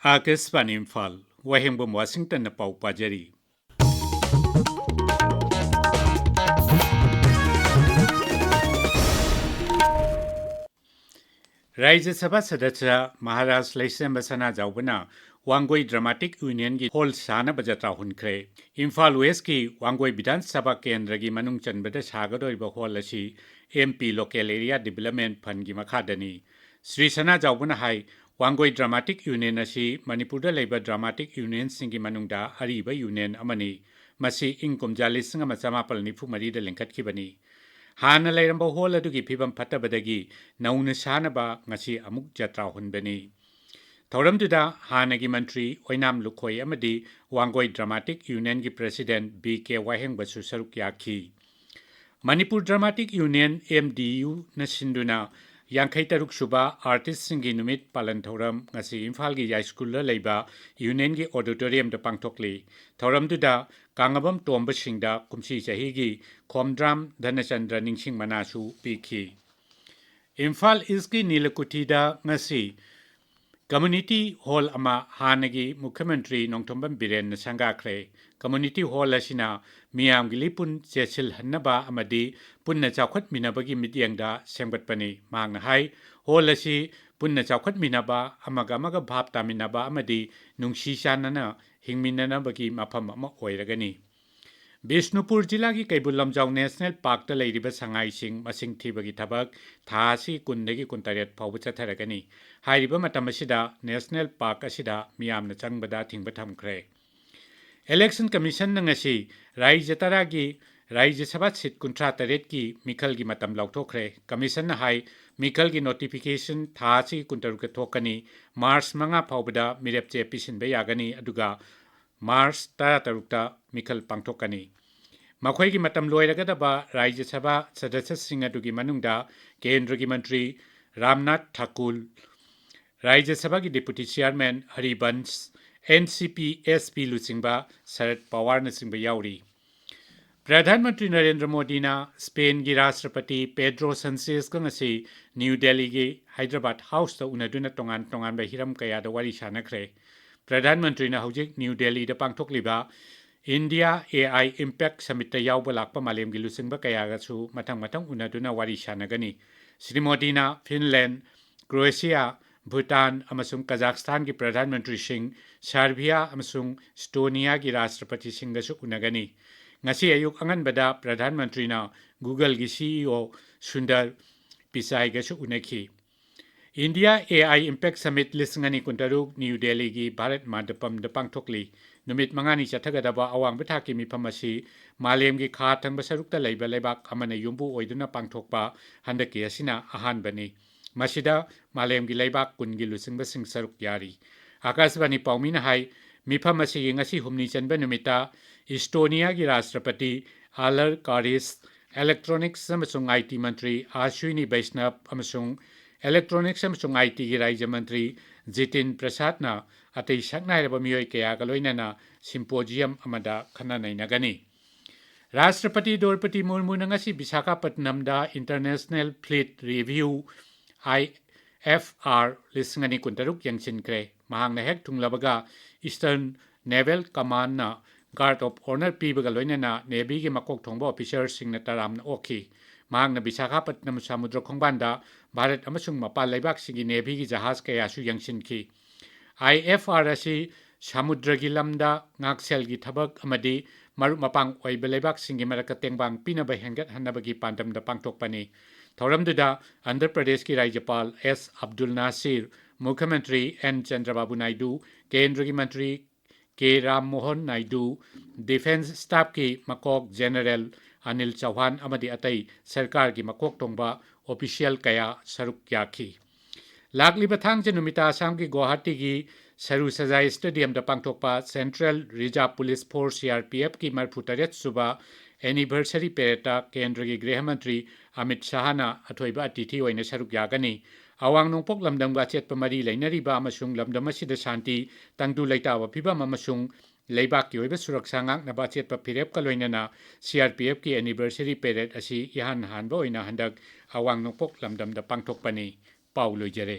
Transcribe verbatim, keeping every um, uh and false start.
ꯑꯥꯀꯥꯁꯕꯥꯅꯤ ꯏꯝꯐꯥꯜ, ꯋꯥꯍꯦꯡꯕꯝ ꯋꯥꯁꯤꯡꯇꯟꯅ ꯄꯥꯎ ꯄꯥꯖꯔꯤ꯫ ꯔꯥꯖ꯭ꯌ ꯁꯚꯥ ꯁꯗꯁ꯭ꯌ Maharaj ꯂꯩꯁꯦꯝꯕ ꯁꯅꯥꯖꯥꯎꯕꯅ Wangoi dramatic ꯌꯨꯅꯤꯌꯟꯒꯤ hall ꯁꯥꯅꯕ ꯖꯇ꯭ꯔꯥ ꯍꯨꯟꯈ꯭ꯔꯦ꯫ ꯏꯝꯐꯥꯜ ꯋꯦꯁꯀꯤ ꯋꯥꯡꯒꯣꯏ ꯕꯤꯙꯥꯟ ꯁꯚꯥ ꯀꯦꯟꯗ꯭ꯔꯒꯤ ꯃꯅꯨꯡ ꯆꯟꯕꯗ ꯁꯥꯒꯗꯧꯔꯤꯕ ꯍꯣꯜ ꯑꯁꯤ M P local area development ꯐꯟꯒꯤ ꯃꯈꯥꯗꯅꯤ꯫ ꯁ꯭ꯔꯤ ꯁꯅꯥꯖꯥꯎꯕꯅ ꯍꯥꯏ, ꯋꯥꯡꯒꯣꯏ ꯗ꯭ꯔꯃꯥꯇꯤꯛ ꯌꯨꯅꯤꯌꯟ ꯑꯁꯤ ꯃꯅꯤꯄꯨꯔꯗ ꯂꯩꯕ ꯗ꯭ꯔꯃꯥꯇꯤꯛ ꯌꯨꯅꯤꯌꯟꯁꯤꯡꯒꯤ ꯃꯅꯨꯡꯗ ꯑꯔꯤꯕ ꯌꯨꯅꯤꯌꯟ ꯑꯃꯅꯤ꯫ ꯃꯁꯤ ꯏꯪ ꯀꯨꯝꯖꯥ ꯂꯤꯁꯤꯡ ꯑꯃ ꯆꯃꯥꯄꯜ ꯅꯤꯐꯨ ꯃꯔꯤꯗ ꯂꯤꯡꯈꯠꯈꯤꯕꯅꯤ꯫ ꯍꯥꯟꯅ ꯂꯩꯔꯝꯕ ꯍꯣꯜ ꯑꯗꯨꯒꯤ ꯐꯤꯕꯝ ꯐꯠꯇꯕꯗꯒꯤ ꯅꯧꯅ ꯁꯥꯅꯕ ꯉꯁꯤ ꯑꯃꯨꯛ ꯖꯇ꯭ꯔꯥ ꯍꯨꯟꯕꯅꯤ꯫ ꯊꯧꯔꯝꯗꯨꯗ ꯍꯥꯟꯅꯒꯤ ꯃꯟꯇ꯭ꯔꯤ ꯑꯣꯏꯅꯥꯝ ꯂꯨꯈꯣꯏ ꯑꯃꯗꯤ ꯋꯥꯡꯒꯣꯏ ꯗ꯭ꯔꯃꯥꯇꯤꯛ ꯌꯨꯅꯤꯌꯟꯒꯤ ꯄ꯭ꯔꯦꯁꯤꯗꯦꯟꯠ ꯕꯤ ꯀꯦ ꯋꯥꯍꯦꯡꯕꯁꯨ ꯁꯔꯨꯛ ꯌꯥꯈꯤ꯫ Manipur dramatic union, M D U ꯁꯤꯟꯗꯨꯅ ꯌꯥꯡꯈꯩ ꯇꯔꯨꯛ ꯁꯨꯕ ꯑꯥꯔꯇꯤꯁꯁꯤꯡꯒꯤ ꯅꯨꯃꯤꯠ ꯄꯥꯂꯟ ꯊꯧꯔꯝ ꯉꯁꯤ ꯏꯝꯐꯥꯜꯒꯤ ꯌꯥꯏꯁ꯭ꯀꯨꯜꯗ ꯂꯩꯕ ꯌꯨꯅꯤꯌꯟꯒꯤ ꯑꯣꯗꯤꯇꯣꯔꯤꯌꯝꯗ ꯄꯥꯡꯊꯣꯛꯂꯤ꯫ ꯊꯧꯔꯝꯗꯨꯗ ꯀꯥꯡꯉꯕꯝ ꯇꯣꯝꯕꯁꯤꯡꯗ ꯀꯨꯝꯁꯤ ꯆꯍꯤꯒꯤ ꯈꯣꯝꯗ꯭ꯔꯥꯝ ꯙꯅꯆꯟꯗ꯭ꯔ ꯅꯤꯡꯁꯤꯡ ꯃꯅꯥꯁꯨ ꯄꯤꯈꯤ꯫ ꯏꯝꯐꯥꯜ ꯏꯁꯀꯤ ꯅꯤꯂꯀꯨꯊꯤꯗ ꯉꯁꯤ ꯀꯝꯃ꯭ꯌꯨꯅꯤꯇꯤ ꯍꯣꯜ ꯑꯃ ꯍꯥꯟꯅꯒꯤ ꯃꯨꯈ꯭ꯌ ꯃꯟꯇ꯭ꯔꯤ ꯅꯣꯡꯊꯣꯝꯕꯝ ꯕꯤꯔꯦꯟꯅ ꯁꯪꯒꯥꯈ꯭ꯔꯦ꯫ ꯀꯝꯃ꯭ꯌꯨꯅꯤꯇꯤ ꯍꯣꯜ ꯑꯁꯤꯅ ꯃꯤꯌꯥꯝꯒꯤ ꯂꯤꯄꯨꯟ ꯆꯦꯠꯁꯤꯜꯍꯟꯅꯕ ꯑꯃꯗꯤ ꯄꯨꯟꯅ ꯆꯥꯎꯈꯠꯃꯤꯟꯅꯕꯒꯤ ꯃꯤꯠꯌꯦꯡꯗ ꯁꯦꯝꯒꯠꯄꯅꯤ꯫ ꯃꯍꯥꯛꯅ ꯍꯥꯏ, ꯍꯣꯜ ꯑꯁꯤ ꯄꯨꯟꯅ ꯆꯥꯎꯈꯠꯃꯤꯟꯅꯕ, ꯑꯃꯒ ꯑꯃꯒ ꯚꯥꯞ ꯇꯥꯃꯤꯟꯅꯕ ꯑꯃꯗꯤ ꯅꯨꯡꯁꯤ ꯆꯥꯟꯅꯅ ꯍꯤꯡꯃꯤꯟꯅꯅꯕꯒꯤ ꯃꯐꯝ ꯑꯃ ꯑꯣꯏꯔꯒꯅꯤ꯫ ꯕꯤꯁꯅꯨꯄꯨꯔ ꯖꯤꯂꯥꯒꯤ ꯀꯩꯕꯨꯜ ꯂꯝꯖꯥꯎ ꯅꯦꯁꯅꯦꯜ ꯄꯥꯔꯛꯇ ꯂꯩꯔꯤꯕ ꯁꯉꯥꯏꯁꯤꯡ ꯃꯁꯤꯡ ꯊꯤꯕꯒꯤ ꯊꯕꯛ ꯊꯥ ꯑꯁꯤ ꯀꯨꯟꯗꯒꯤ ꯀꯨꯟꯇꯔꯦꯠ ꯐꯥꯎꯕ ꯆꯠꯊꯔꯒꯅꯤ꯫ ꯍꯥꯏꯔꯤꯕ ꯃꯇꯝ ꯑꯁꯤꯗ ꯅꯦꯁꯅꯦꯜ ꯄꯥꯔꯛ ꯑꯁꯤꯗ ꯃꯤꯌꯥꯝꯅ ꯆꯪꯕꯗ ꯊꯤꯡꯕ ꯊꯝꯈ꯭ꯔꯦ꯫ ꯏꯂꯦꯛꯁꯟ ꯀꯃꯤꯁꯟꯅ ꯉꯁꯤ ꯔꯥꯖ꯭ꯌ ꯇꯔꯥꯒꯤ ꯔꯥꯖ꯭ꯌ ꯁꯚꯥ ꯁꯤꯠ ꯀꯨꯟꯊ꯭ꯔꯥ ꯇꯔꯦꯠꯀꯤ ꯃꯤꯈꯜꯒꯤ ꯃꯇꯝ ꯂꯥꯎꯊꯣꯛꯈ꯭ꯔꯦ꯫ ꯀꯃꯤꯁꯟꯅ ꯍꯥꯏ, ꯃꯤꯈꯜꯒꯤ ꯅꯣꯇꯤꯐꯤꯀꯦꯁꯟ ꯊꯥ ꯑꯁꯤꯒꯤ ꯀꯨꯟꯇꯔꯨꯛꯇ ꯊꯣꯛꯀꯅꯤ꯫ ꯃꯥꯔꯆ ꯃꯉꯥ ꯐꯥꯎꯕꯗ ꯃꯤꯔꯦꯞꯆꯦ ꯄꯤꯁꯤꯟꯕ ꯌꯥꯒꯅꯤ, ꯑꯗꯨꯒ ꯃꯥꯔꯆ ꯇꯔꯥꯇꯔꯨꯛꯇ ꯃꯤꯈꯜ ꯄꯥꯡꯊꯣꯛꯀꯅꯤ꯫ ꯃꯈꯣꯏꯒꯤ ꯃꯇꯝ ꯂꯣꯏꯔꯒꯗꯕ ꯔꯥꯖ꯭ꯌ ꯁꯚꯥ ꯁꯗꯁ꯭ꯌꯁꯤꯡ ꯑꯗꯨꯒꯤ ꯃꯅꯨꯡꯗ ꯀꯦꯟꯗ꯭ꯔꯒꯤ ꯃꯟꯇ꯭ꯔꯤ ꯔꯥꯝꯅꯥꯊ ꯊꯥꯀꯨꯔ, ꯔꯥꯖ꯭ꯌ ꯁꯚꯥꯒꯤ ꯗꯦꯄꯨꯇꯤ chairman Harivansh, N C P S P ꯂꯨꯆꯤꯡꯕ ꯁꯔꯠ ꯄꯋꯥꯔꯅꯆꯤꯡꯕ ꯌꯥꯎꯔꯤ꯫ ꯄ꯭ꯔꯙꯥꯟ ꯃꯟꯇ꯭ꯔꯤ ꯅꯔꯦꯟꯗ꯭ꯔ ꯃꯣꯗꯤꯅ ꯁ꯭ꯄꯦꯟꯒꯤ ꯔꯥꯁꯇ꯭ꯔꯄꯇꯤ ꯄꯦꯗ꯭ꯔꯣ ꯁꯟꯆꯦꯁꯀ ꯉꯁꯤ ꯅ꯭ꯌꯨ ꯗꯦꯜꯂꯤꯒꯤ ꯍꯥꯏꯗ꯭ꯔꯕꯥꯗ ꯍꯥꯎꯁꯇ ꯎꯅꯗꯨꯅ ꯇꯣꯉꯥꯟ ꯇꯣꯉꯥꯟꯕ ꯍꯤꯔꯝ ꯀꯌꯥꯗ ꯋꯥꯔꯤ ꯁꯥꯟꯅꯈ꯭ꯔꯦ꯫ ꯄ꯭ꯔꯙꯥꯟ ꯃꯟꯇ꯭ꯔꯤꯅ ꯍꯧꯖꯤꯛ ꯅ꯭ꯌꯨ ꯗꯦꯜꯂꯤꯗ ꯄꯥꯡꯊꯣꯛꯂꯤꯕ ꯏꯟꯗꯤꯌꯥ ꯑꯦ ꯑꯥꯏ ꯏꯝꯄꯦꯛ ꯁꯃꯤꯠꯇ ꯌꯥꯎꯕ ꯂꯥꯛꯄ ꯃꯥꯂꯦꯝꯒꯤ ꯂꯨꯆꯤꯡꯕ ꯀꯌꯥꯒꯁꯨ ꯃꯊꯪ ꯃꯊꯪ ꯎꯅꯗꯨꯅ ꯋꯥꯔꯤ ꯁꯥꯟꯅꯒꯅꯤ꯫ ꯁ꯭ꯔꯤ ꯃꯣꯗꯤꯅ ꯐꯤꯟꯂꯦꯟ, ꯀ꯭ꯔꯣꯑꯦꯁꯤꯌꯥ, ꯚꯨꯇꯥꯟ ꯑꯃꯁꯨꯡ ꯀꯖꯥꯈꯁꯇꯥꯟꯒꯤ ꯄ꯭ꯔꯙꯥꯟ ꯃꯟꯇ꯭ꯔꯤꯁꯤꯡ, ꯁꯥꯔꯕꯤꯌꯥ ꯑꯃꯁꯨꯡ ꯁ꯭ꯇꯣꯅꯤꯌꯥꯒꯤ ꯔꯥꯁꯇ꯭ꯔꯄꯇꯤꯁꯤꯡꯒꯁꯨ ꯎꯅꯒꯅꯤ꯫ ꯉꯁꯤ ꯑꯌꯨꯛ ꯑꯉꯟꯕꯗ ꯄ꯭ꯔꯙꯥꯟ ꯃꯟꯇ꯭ꯔꯤꯅ ꯒꯨꯒꯜꯒꯤ ꯁꯤ ꯏ ꯑꯣ ꯁꯨꯟꯗꯔ ꯄꯤꯆꯥꯏꯒꯁꯨ ꯎꯅꯈꯤ꯫ India A I impact summit ꯂꯤꯁꯤꯡ ꯑꯅꯤ ꯀꯨꯟꯇꯔꯨꯛ ꯅ꯭ꯌꯨ ꯗꯦꯜꯂꯤꯒꯤ ꯚꯥꯔꯠ ꯃꯟꯗꯄꯝꯗ ꯄꯥꯡꯊꯣꯛꯂꯤ꯫ ꯅꯨꯃꯤꯠ ꯃꯉꯥꯅꯤ ꯆꯠꯊꯒꯗꯕ ꯑꯋꯥꯡꯕ ꯊꯥꯛꯀꯤ ꯃꯤꯐꯝ ꯑꯁꯤ ꯃꯥꯂꯦꯝꯒꯤ ꯈꯥ ꯊꯪꯕ ꯁꯔꯨꯛꯇ ꯂꯩꯕ ꯂꯩꯕꯥꯛ ꯑꯃꯅ ꯌꯨꯝꯕꯨ ꯑꯣꯏꯗꯨꯅ ꯄꯥꯡꯊꯣꯛꯄ ꯍꯟꯗꯛꯀꯤ ꯑꯁꯤꯅ ꯑꯍꯥꯟꯕꯅꯤ꯫ ꯃꯁꯤꯗ ꯃꯥꯂꯦꯝꯒꯤ ꯂꯩꯕꯥꯛ ꯀꯨꯟꯒꯤ ꯂꯨꯆꯤꯡꯕꯁꯤꯡ ꯁꯔꯨꯛ ꯌꯥꯔꯤ꯫ ꯑꯥꯀꯥꯁꯕꯥꯅꯤ ꯄꯥꯎꯃꯤꯅ ꯍꯥꯏ, ꯃꯤꯐꯝ ꯑꯁꯤꯒꯤ ꯉꯁꯤ ꯍꯨꯝꯅꯤ ꯆꯟꯕ ꯅꯨꯃꯤꯠꯇ ꯏꯁꯇꯣꯅꯤꯌꯥꯒꯤ ꯔꯥꯁꯇ꯭ꯔꯄꯇꯤ ꯑꯥꯂꯔ ꯀꯥꯔꯤꯁ, ꯏꯂꯦꯛꯇ꯭ꯔꯣꯅꯤꯛꯁ ꯑꯃꯁꯨꯡ ꯑꯥꯏ ꯇꯤ ꯃꯟꯇ꯭ꯔꯤ ꯑꯥꯁ꯭ꯋꯤꯅꯤ ꯕꯩꯁꯅꯕ ꯑꯃꯁꯨꯡ ꯏꯂꯦꯛꯇ꯭ꯔꯣꯅꯤꯛꯁ ꯑꯃꯁꯨꯡ ꯑꯥꯏ ꯇꯤꯒꯤ ꯔꯥꯖ꯭ꯌ ꯃꯟꯇ꯭ꯔꯤ ꯖꯤꯇꯤꯟ ꯄ꯭ꯔꯁꯥꯗꯅ ꯑꯇꯩ ꯁꯛꯅꯥꯏꯔꯕ ꯃꯤꯑꯣꯏ ꯀꯌꯥꯒ ꯂꯣꯏꯅꯅ ꯁꯤꯝꯄꯣꯖꯤꯌꯝ ꯑꯃꯗ ꯈꯟꯅ ꯅꯩꯅꯒꯅꯤ꯫ ꯔꯥꯁꯇ꯭ꯔꯄꯇꯤ ꯗ꯭ꯔꯧꯄꯗꯤ ꯃꯨꯔꯃꯨꯅ ꯉꯁꯤ ꯕꯤꯁꯥꯈꯥꯄꯠꯅꯝꯗ International Fleet Review, I F R, ꯂꯤꯁꯤꯡ ꯑꯅꯤ ꯀꯨꯟꯇꯔꯨꯛ ꯌꯦꯡꯁꯤꯟꯈ꯭ꯔꯦ꯫ ꯃꯍꯥꯛꯅ ꯍꯦꯛ ꯊꯨꯡꯂꯕꯒ Eastern Naval Commandꯅ Guard of Honour ꯄꯤꯕꯒ ꯂꯣꯏꯅꯅ ꯅꯦꯚꯤꯒꯤ ꯃꯀꯣꯛ ꯊꯣꯡꯕ ꯑꯣꯐꯤꯁꯔꯁꯤꯡꯅ ꯇꯔꯥꯝꯅ ꯑꯣꯛꯈꯤ꯫ ꯃꯍꯥꯛꯅ ꯕꯤꯁꯥꯈꯥꯄꯠꯅꯝ ꯁꯃꯨꯗ꯭ꯔ ꯈꯣꯡꯕꯥꯟꯗ ꯚꯥꯔꯠ ꯑꯃꯁꯨꯡ ꯃꯄꯥꯟ ꯂꯩꯕꯥꯛꯁꯤꯡꯒꯤ ꯅꯦꯚꯤꯒꯤ ꯖꯍꯥꯖ ꯀꯌꯥꯁꯨ ꯌꯦꯡꯁꯤꯟꯈꯤ꯫ I F R ꯑꯁꯤ ꯁꯃꯨꯗ꯭ꯔꯒꯤ ꯂꯝꯗ ꯉꯥꯛꯁꯦꯜꯒꯤ ꯊꯕꯛ ꯑꯃꯗꯤ ꯃꯔꯨꯞ ꯃꯄꯥꯡ ꯑꯣꯏꯕ ꯂꯩꯕꯥꯛꯁꯤꯡꯒꯤ ꯃꯔꯛꯇ ꯇꯦꯡꯕꯥꯡ ꯄꯤꯅꯕ ꯍꯦꯟꯒꯠꯍꯟꯅꯕꯒꯤ ꯄꯥꯟꯗꯝꯗ ꯄꯥꯡꯊꯣꯛꯄꯅꯤ꯫ ꯊꯧꯔꯝꯗꯨꯗ ꯑꯟꯙ꯭ꯔ ꯄ꯭ꯔꯗꯦꯁꯀꯤ ꯔꯥꯖ꯭ꯌꯄꯥꯜ ꯑꯦꯁ ꯑꯕꯗꯨꯜ ꯅꯥꯁꯤꯔ, ꯃꯨꯈ꯭ꯌ ꯃꯟꯇ꯭ꯔꯤ ꯑꯦꯟ ꯆꯟꯗ꯭ꯔꯕꯥꯕꯨ ꯅꯥꯏꯗꯨ, ꯀꯦꯟꯗ꯭ꯔꯒꯤ ꯃꯟꯇ꯭ꯔꯤ ꯀꯦ ꯔꯥꯝ ꯃꯣꯍꯟ ꯅꯥꯏꯗꯨ, ꯗꯤꯐꯦꯟꯁ ꯁ꯭ꯇꯥꯐꯀꯤ ꯃꯀꯣꯛ ꯖꯦꯅꯔꯦꯜ ꯑꯅꯤꯜ ꯆꯧꯍꯥꯟ ꯑꯃꯗꯤ ꯑꯇꯩ ꯁꯔꯀꯥꯔꯒꯤ ꯃꯀꯣꯛ ꯊꯣꯡꯕ ꯑꯣꯐꯤꯁꯤꯌꯦꯜ ꯀꯌꯥ ꯁꯔꯨꯛ ꯌꯥꯈꯤ꯫ ꯂꯥꯛꯂꯤꯕ ꯊꯥꯡꯖ ꯅꯨꯃꯤꯠꯇ ꯑꯁꯥꯝꯒꯤ ꯒꯨꯋꯥꯍꯥꯇꯤꯒꯤ ꯁꯔꯨ ꯁꯖꯥꯏ ꯁ꯭ꯇꯦꯗꯤꯌꯝꯗ ꯄꯥꯡꯊꯣꯛꯄ Central Reserve Police Force, C R P F ꯀꯤ ꯃꯔꯤꯐꯨ ꯇꯔꯦꯠ ꯁꯨꯕ anniversary paradeꯇ ꯀꯦꯟꯗ꯭ꯔꯒꯤ ꯒ꯭ꯔꯤꯍ ꯃꯟꯇ꯭ꯔꯤ ꯑꯃꯤꯠ ꯁꯥꯍꯅ ꯑꯊꯣꯏꯕ ꯑꯇꯤꯊꯤ ꯑꯣꯏꯅ ꯁꯔꯨꯛ ꯌꯥꯒꯅꯤ꯫ ꯑꯋꯥꯡ ꯅꯣꯡꯄꯣꯛ ꯂꯝꯗꯝꯒ ꯑꯆꯦꯠꯄ ꯃꯔꯤ ꯂꯩꯅꯔꯤꯕ ꯑꯃꯁꯨꯡ ꯂꯝꯗꯝ ꯑꯁꯤꯗ ꯁꯥꯟꯇꯤ, ꯇꯪꯗꯨ ꯂꯩꯇꯥꯕ ꯐꯤꯕꯝ ꯑꯃꯁꯨꯡ ꯂꯩꯕꯥꯛꯀꯤ ꯑꯣꯏꯕ ꯁꯨꯔꯛꯁꯥ ꯉꯥꯛꯅꯕ ꯑꯆꯦꯠꯄ ꯐꯤꯔꯦꯞꯀ ꯂꯣꯏꯅꯅ ꯁꯤ ꯑꯥꯔ ꯄꯤ ꯑꯦꯐꯀꯤ anniversary parade ꯑꯁꯤ ꯏꯍꯥꯟ ꯍꯥꯟꯕ ꯑꯣꯏꯅ ꯍꯟꯗꯛ ꯑꯋꯥꯡ ꯅꯣꯡꯄꯣꯛ ꯂꯝꯗꯝꯗ ꯄꯥꯡꯊꯣꯛꯄꯅꯤ꯫ ꯄꯥꯎ ꯂꯣꯏꯖꯔꯦ꯫